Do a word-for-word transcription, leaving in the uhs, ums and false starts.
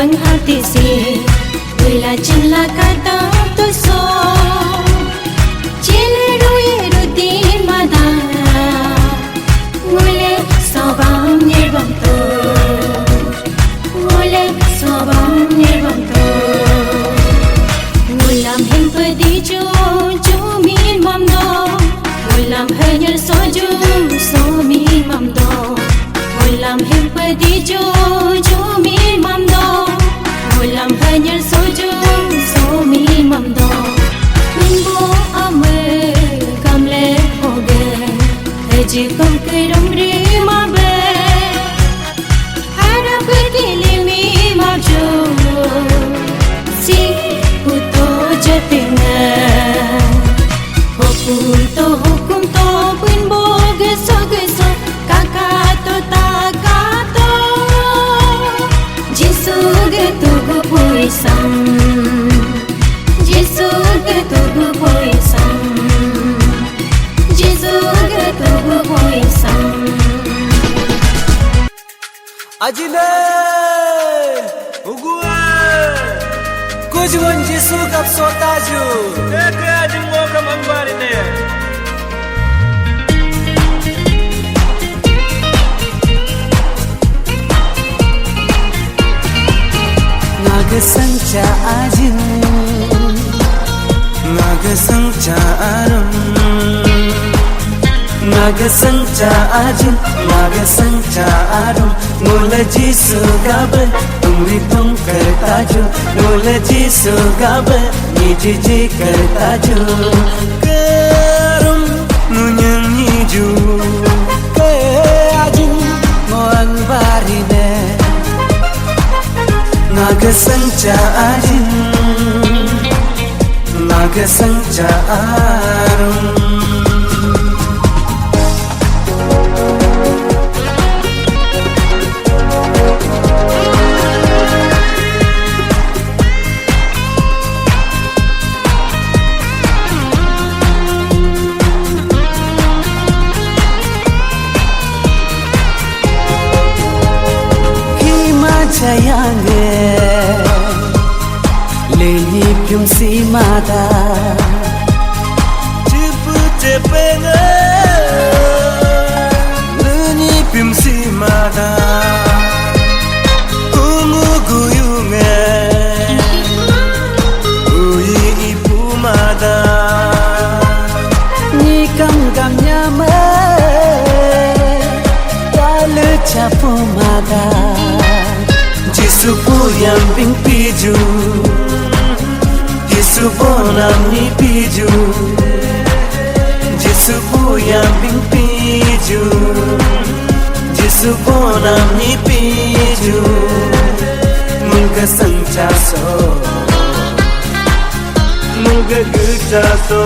Ang hati si, wila chinla kata tu so. Chile rui ruti mada. Ngule sobam nirbam tu. Ngule sobam nirbam tu. Ngulam hempe di ju, ju mi mam do. Ngulam hanyar soju, so mi mam do. Ngulam hempe di ju, ju mi mam do. Ngulam hanyar soju, so mi mam do. Nimbo ame kamle hoge. Haji kom kerom ri mabe. Harap kili mi maju. Si puto jatena. Hukum to, hukum to, pun bo geso geso, kakato takato. Jisu getugu puisam. Jisu getugu puisam. Jisu getugu puisam. Ajine! Ugue! Kujuan Jisu gap sotaju. Eke ajin mo kam ambarine. Naga sangcha ajin. Naga sangcha arum. Naga sangcha ajin, naga sangcha arum. Mula Jisu gabe, umri tung kertaju. Mula Jisu gabe, niji ji kertaju. Kerum nunyang niju. Ke ajin moang barine. Naga sangcha ajin. Naga sangcha arum. Kima chayange. Leni pium si mada. Chipu chepenge. Leni pium si mada. Kumu guyunge. Uyi ipu mada. Nikam gam nyame. Dale chapu mada. Jisu puyam bing piju. Jisu bonam ni piju. Jisu puyam bing piju. Jisu bonam ni piju. Mulga sangcha so. Mulga gita so.